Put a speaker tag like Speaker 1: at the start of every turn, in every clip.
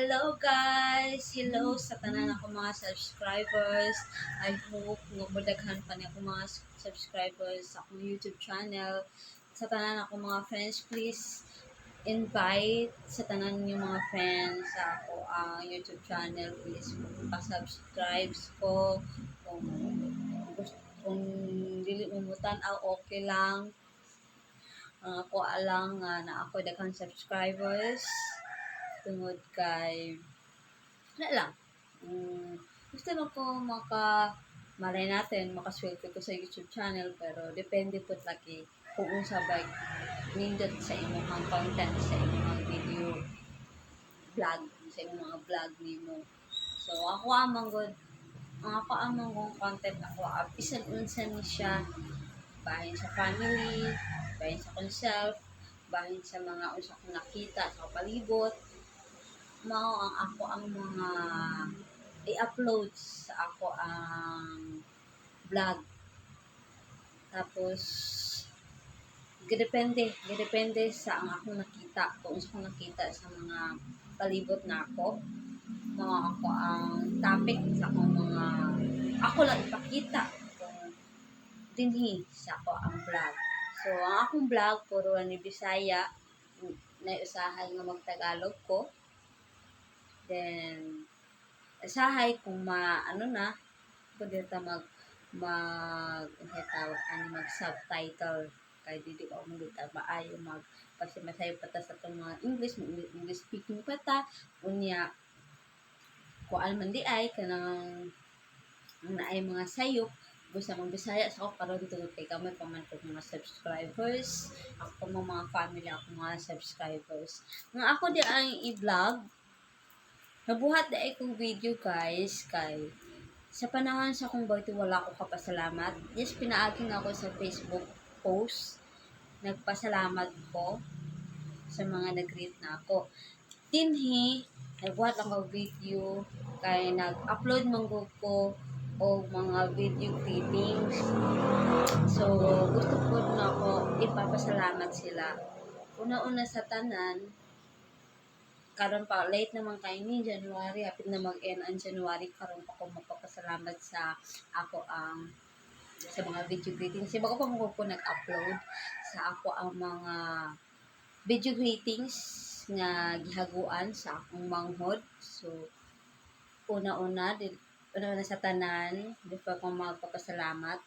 Speaker 1: Hello guys! Hello sa tanan ako mga subscribers. I hope nga modaghan pa ni ako mga subscribers sa akong YouTube channel. Sa tanan ako mga friends, please invite sa tanan yung mga friends sa ako ang YouTube channel. Please pa-subscribe ko. Kung gusto, kung dili mo mutan-aw, okay lang. Ang ako alang nga na ako daghang subscribers tungod kay wala lang. Gusto lang ko maka malay natin makaswerte ko sa YouTube channel, pero depende po lagi kung unsa ba nindot sa imong content, sa imong video vlog, sa imong mga vlog nimo. So ako amang good, ang ako amang kong content, ako bisan unsa ni siya, bahin sa family, bahin sa akong self, bahin sa mga unsa akong nakita sa palibot, mao ang ako ang mga i-upload sa ako ang vlog. Tapos gidepende sa ang akong nakita, kung unsa akong nakita sa mga palibot na ako, mga ako ang topic sa akong mga ako lang ipakita kung dinhi sa ako ang vlog. So ang akong vlog puro ni Bisaya, na usahay nga magtagalog ko. Then usahay kung ma ano na pwede ta mag mag ano tawag ani, mag subtitle, kay dili ko mo ta maayo mag kasi masayo pa ta sa atong mga English, English speaking pa ta. Unya kuan man di ay kanang ang naay mga sayop gusto mong Bisaya sa ako karon tungod kay gamay pa man ko mga subscribers, ako mga mga family, ako mga subscribers nga ako di ang i-vlog. Nabuhat di ay kong video guys, kay sa panahon sa akong birthday wala ko kapasalamat. Yes, pinaaging ako sa Facebook post. Nagpasalamat ko sa mga nag-greet na ako. Dinhi, nagbuhat lang ako video kay nag-upload man gud ko og mga video greetings. So, gusto ko na ako ipapasalamat sila. Una-una sa tanan, karon pa, late naman kay ni January, hapit na mag-end ang January, karon pa ko magpapasalamat sa ako ang sa mga video greetings. Kasi bago pa mo ko nag-upload sa ako ang mga video greetings nga gihaguan sa akong manghod. So, una-una sa tanan, before ko magpapasalamat,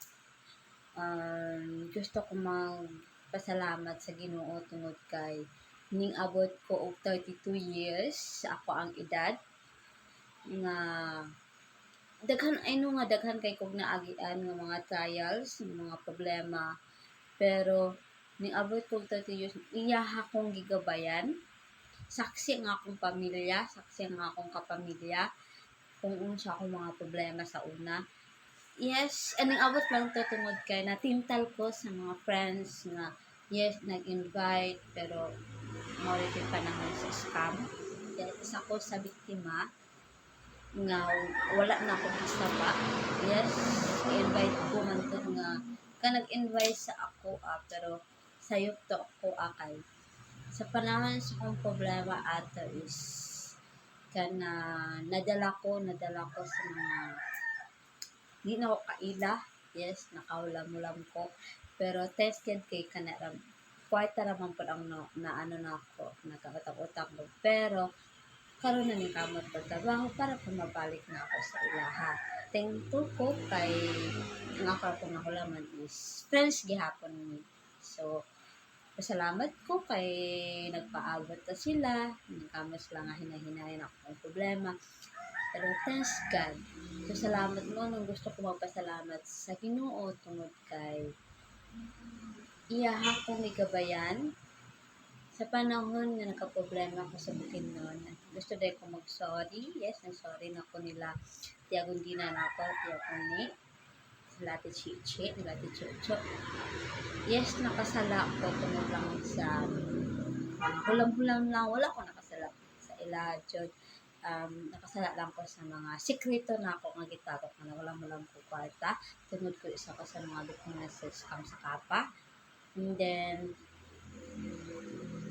Speaker 1: gusto ko magpasalamat sa Ginoo tungod kay ning abot ko og 32 years ako ang edad nga daghan, I know nga daghan kay kog naagian nga mga trials, nga mga problema, pero ning abot kog 30 years, iyaha kong gigabayan, saksi nga akong pamilya, saksi nga akong kapamilya kung unsa akong mga problema sa una. Yes, aning abot lang to tungod kay natintal ko sa mga friends nga yes, nag-invite, pero mao rin panahon sa scam. Yes, isa ko sa biktima nga wala na ako kasaba. Yes, invite ko man to nga ka nag-invite sa ako ah, pero sayop to ako akay sa panahon sa akong problema ato is kana nadala ko sa mga di na ako kaila. Yes, nakahulam-hulam ko, pero tested kay kana kwarta raman pud ang na, na ano na ako nagkautang-utang ko, pero karon na ni kamot pagtrabaho para pa mabalik na ako sa ilaha. Thankful ko kay ang ako akong nahulaman is friends gihapon ni. So pasalamat ko kay nagpaabot ta sila, nagkamot sila nga hinahinayan ako ang problema. Pero thanks God. So salamat mo nung gusto ko magpasalamat sa Ginoo tungod kay iyaha kong gigabayan sa panahon nga nagka-problema ako sa Bukidnon. Gusto dahil ko mag-sorry. Yes, nag-sorry na ko nila. Tiyagon di na ako, tiyagon ni sila Ate Chichi, nila Ate Chucho. Yes, nakasala ko tungod lang sa hulam-hulam lang. Wala ko nakasala sa ila, jud. Nakasala lang ko sa mga sikreto na ako nga gitago nga wala mo lang ko kwarta. Tungod ko isa ko sa mga biktima sa scam sa Kapa. And then,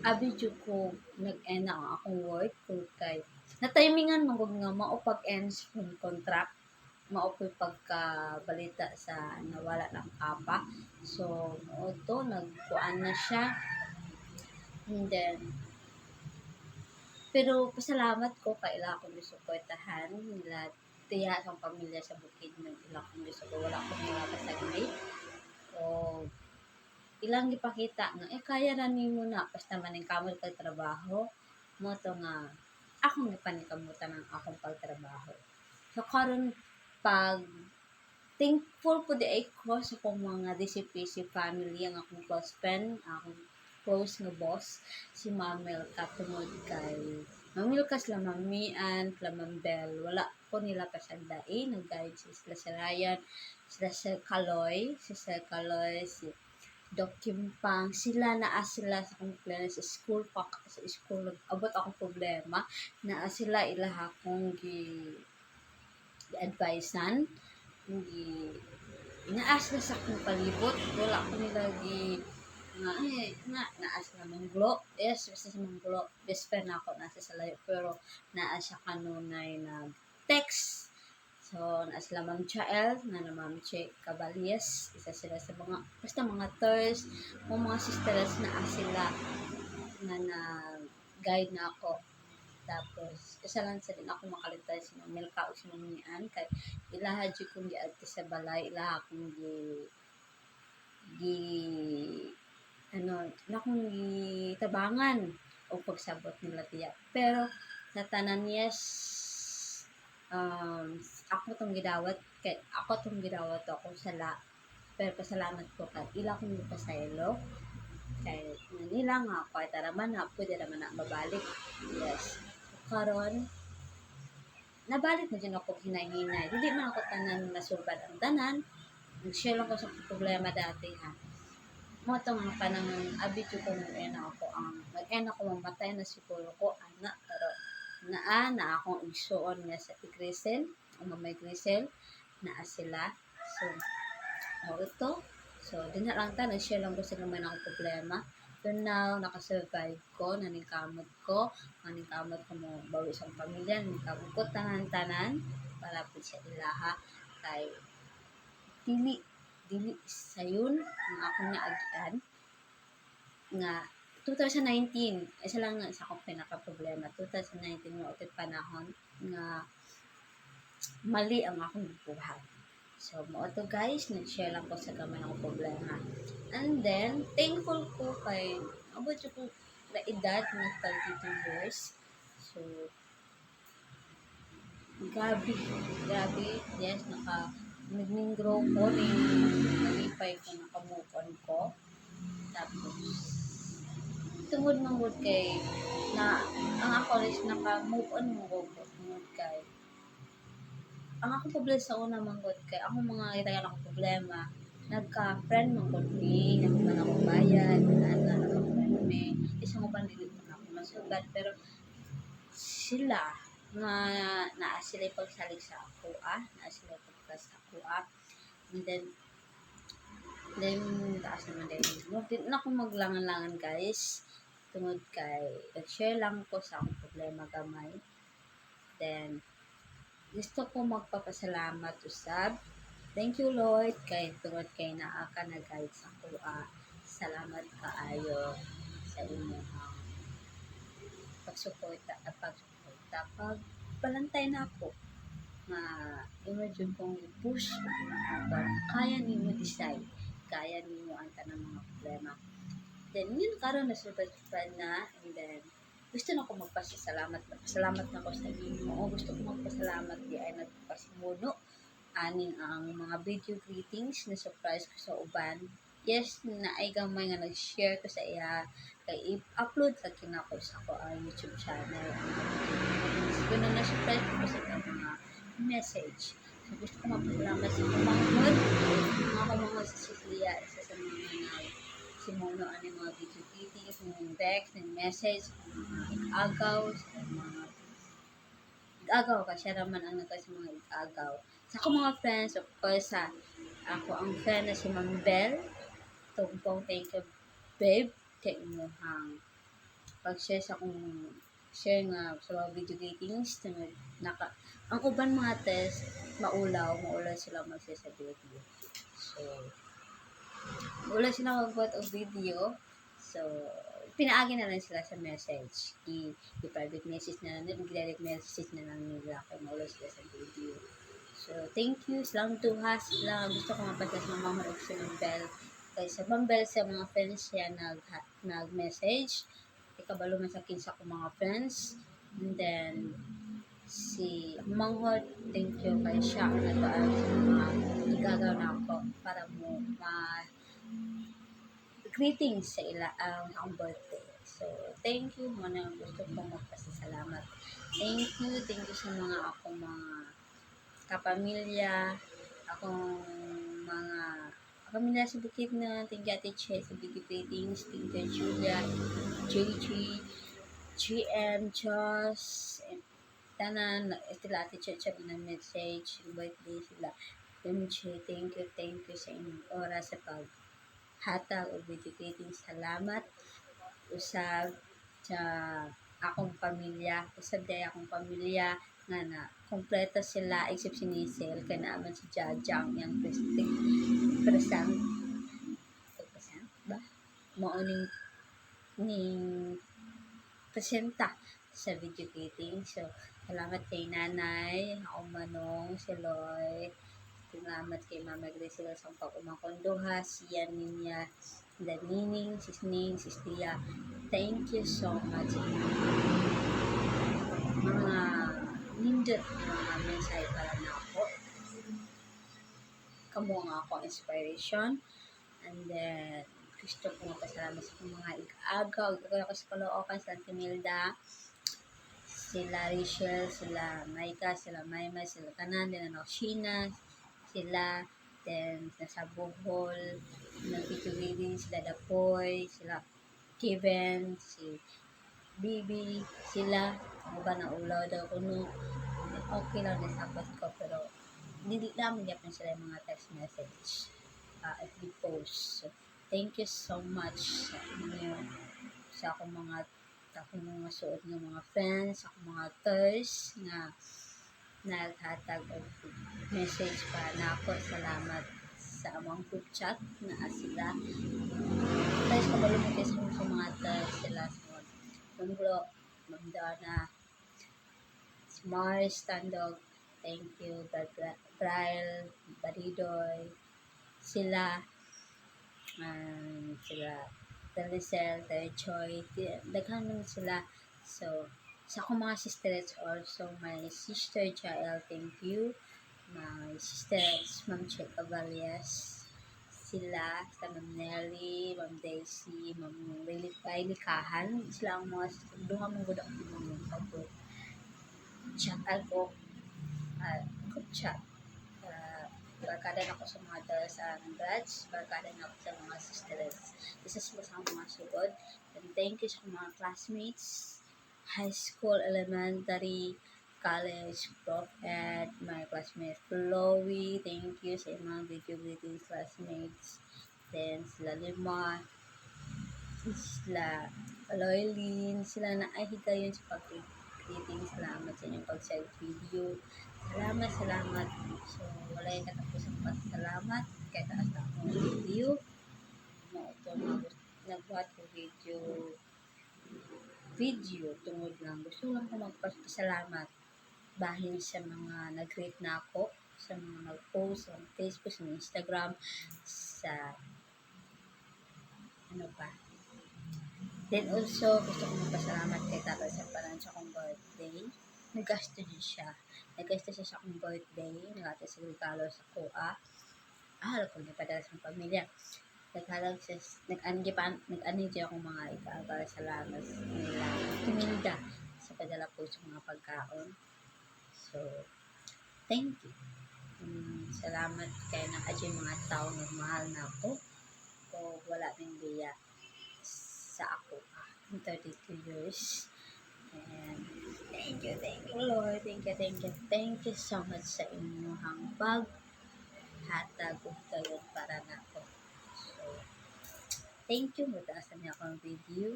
Speaker 1: abi jud ko nag-end ang akong work kung kay Na-timingan man gud nga mao pag ends from contract, mao po'y pagkabalita sa nawala ng kapa. So mao to, nagkuan na siya. And then pero pasalamat ko kay ila akong gisuportahan nila tiya sa pamilya sa bukid ng ila akong gisuporta, wala ko nila pasagli o ilang gipakita nga eh kaya ra nimo na basta maningkamot kag trabaho. Mo to nga akong gipaningkamutan ang akong pagtrabaho. So karon, pag thankful po di ay ko sa akong mga DCPC family, ang akong close friend, akong close nga boss si Ma'am Milka, tungod kay Ma'am Milka, sila Ma'am Mian, sila Ma'am Bell, wala ko nila pasagdai. Nag-guide sila, si Ryan, sila Sir Kaloy, si Sir Kaloy, si Doc Kimpang, sila naa sila sa akong plano sa school pa, sa school abot akong problema, naa sila ilaha akong gi advisean, gi naa sila sa akong palibot, wala ko nila gi nga eh, nga naa sila Mangglo. Yes, basta si Mangglo, best friend ako, nasa sa layo pero naa siya kanunay nag text. So naa sila Ma'am Chael na na Ma'am Che Caballes, isa sila sa mga basta mga thirst o mga sisters, naa sila nga na guide na ako. Tapos isa lang sa din ako makaligtan si Ma'am Milka o si Ma'am Mian kay ilaha jud kong giadto sa balay, ilaha akong gi gi ano, ila akong gitabangan og pagsabot nila tiya. Pero sa tanan, yes, ako tong gidawat kay ako tong gidawat ako sala, pero pasalamat ko kay ila akong gipasaylo kay nga nila nga kwarta raman na pwede raman na mabalik. Yes, karon nabalik na jud ako hinay-hinay. Dili man ako tanan nasulbad ang tanan. Nag-share lang ko sa problema dati ha. Mo to nga kanang abi jud ko nag ako ang nag ako mamatay na siguro ko ana, pero naa na akong igsuon nga sa Grisel, ang Mamay Grisel, naa sila. So oh, ito. So dinha lang ta, nag-share lang ko sa gamay na akong problema. So now nakasurvive ko, naningkamot ko, naningkamot ko mo bawi sa pamilya, naningkamot ko tanan-tanan para po sa ilaha kay dili dili sayon ang akong naagian nga 2019. Isa lang nga sa akong pinaka problema 2019 nga utoy panahon nga mali ang akong gibuhat. So mao to guys, nag-share lang ko sa gamay akong problema. And then thankful ko kay abot jud ko na edad nga 32 years. So grabe, grabe, yes, naka nag-grow ko ni nalipay ko, naka-move on ko. Tapos tungod man gud kay na ang ako is naka-move on mo ko tungod kay ang akong problema sa una man gud kay akong mga gitagan akong problema, nagka-friend man gud mi, nagman ako bayad na na nagka-friend mi, isang uban dili man ako masulbad, pero sila nga naa sila pagsalig sa ako ah, naa sila pagkas sa ako ah. And then taas naman din mo di na ako maglangan-langan guys tungod kay nag-share lang ko sa akong problema gamay. Then gusto ko magpapasalamat usab. Thank you Lord kay tungod kay naa ka na guide sa ako ah. Salamat kaayo sa imong pagsuporta at pagsuporta pagbalantay nako nga imo jud kong i-push ug kaya nimo decide, kaya nimo ang tanang mga problema. Then yun, karon na survive na. And then gusto na ko magpasalamat, pasalamat na ko sa Ginoo. Gusto ko magpasalamat di ay nagpasimuno aning ang mga video greetings na surprise ko sa uban. Yes, na ay gamay nga nag-share ko sa iya kay i-upload sa kinako sa ako ang YouTube channel ang mga video greetings ko na na-surprise ko sa mga message. So gusto ko magpasalamat sa kumanghod, mga kumanghod sa Cecilia, isa sa mga nag simuno ani mga video greetings, mga text, ng message, mga agaw, sa mga agaw ka siya raman ang nagka sa mga agaw. Sa akong mga friends, of course, sa ako ang friend na si Ma'am Bell, tungpong, thank you babe kay imuhang pag-share sa akong share nga sa mga video greetings tungod naka ang uban mga test maulaw, maulaw sila mag sa video. So, maulaw sila magbuhat og video. So, pinaagi na lang sila sa message. I-private message na lang, direct message na lang nila kay maulaw sila sa video. So, thank you. Silang duha sila. Gusto ko mapagkas mga mama og si Ma'am Bell. Kay sa Ma'am Bell, sa mga friends siya nag-message. Ikabalo man sa kinsa ko mga friends. And then, si Manghot, thank you kay siya ang nagpaan sa mga igagaw na ako para mo ma greetings sa ila ang akong birthday. So, thank you. Muna gusto ko magpasasalamat. Thank you sa mga akong mga kapamilya, akong mga kapamilya sa Bukidnon. Thank you, Ate Che, sa video greetings. Thank you, Julia, JG, GM, Joss, and tanan, sila Ate Che, siya na message, birthday sila. MJ, thank you sa inyong oras sa paghatag og video greetings. Salamat usab sa akong pamilya, usab day akong pamilya nga na kompleto sila except si Nisel kay naaman si Jaja ang iyang present present present ba mao ning presenta sa video greeting. So, salamat kay nanay, akong manong, si Loy. Salamat kay Mama Grace sa pag-umangkon duha, siya ninya, the Nining, sis Ning, sis Tia. Thank you so much sa inyong mga nindot nga mga mensahe para nako. Kamo nga ako inspiration. And then, gusto ko magpasalamat sa akong mga ig-agaw, ig-agaw ako sa Caloocan, sa Auntie Milda, sila Rachel, sila Maika, sila Maymay, sila Tanan, din ano, Sheena, sila, then nasa Bohol, nag-video reading, sila Dapoy, sila Kevin, si Bibi, sila, ang uban na ulaw daw kuno, okay lang nasabot ko, pero dili namin yapon sila yung mga text message, FB post. So, thank you so much sa inyo, sa akong mga suot nga mga friends, akong mga tours nga naghatag og message para nako. Salamat sa among group chat na sila. Guys, kabalo mo kayo sa mga tours sila sa Ma'am Glo, Ma'am Donna, si Mars, Tandog, thank you, Braille, Baridoy, sila, sila, Telecel, Terry Choi, daghan man sila. So, sa akong mga sisters also, my sister Jael, thank you. My sisters, Ma'am Che Caballes, sila, sa Ma'am Nelly, Ma'am Daisy, Ma'am Riley Riley Kahan, sila ang mga sister. Duha man gud ako mga pag chat ako, group chat. Barkada na ako sa mga dalas and brads, barkada na ako sa mga sisters. Isa sila sa mga sugod. And thank you sa mga classmates, high school, elementary, college, prof ed, my classmate Chloe, thank you sa mga video greetings classmates. Then sila Lima, sila Loylin, sila na ay higayon sa pag-greeting. Salamat sa inyong pag-send video. Salamat, salamat. So, wala yung katapusang pasalamat. Kaya taas na akong video. Mo ito, nagbuhat ko video video tungod lang gusto lang ko magpasalamat bahin sa mga nag-greet na ako, sa mga nag-post sa Facebook, sa Instagram, sa ano pa. Then also, gusto ko magpasalamat kay tatay sa parang sa akong birthday. Naggasto din siya. Naggasto siya sa akong birthday. Naggasto sa regalo sa kuha. Ah, alam ko, padala sa pamilya. Naghalag siya, nag-ani pa, nag-ani siya akong mga ikaagara. Salamat nila. Tumilda sa padala po sa mga pagkaon. So, thank you. Salamat kay na yung mga tao nagmahal na ako o wala ning biya sa ako in 32 years. And thank you, Lord. Thank you, thank you, thank you so much sa inyong paghatag og kayon para nako. So, thank you. Mutaas na niya akong video.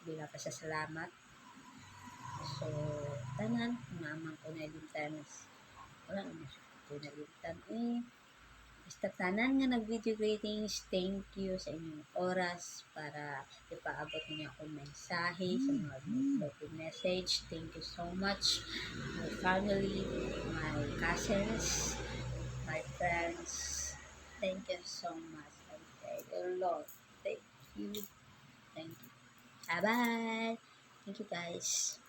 Speaker 1: Bila pa sa salamat. So, tanan, naman ko nalimtan. Wala naman siya ko nalimtan. Eh, basta tanan nga nag-video greetings, thank you sa inyong oras para ipaabot niyo akong mensahe sa mga birthday message. Thank you so much. My family, my cousins, my friends. Thank you so much. I thank you a lot. Thank you. Thank you. Bye-bye. Thank you, guys.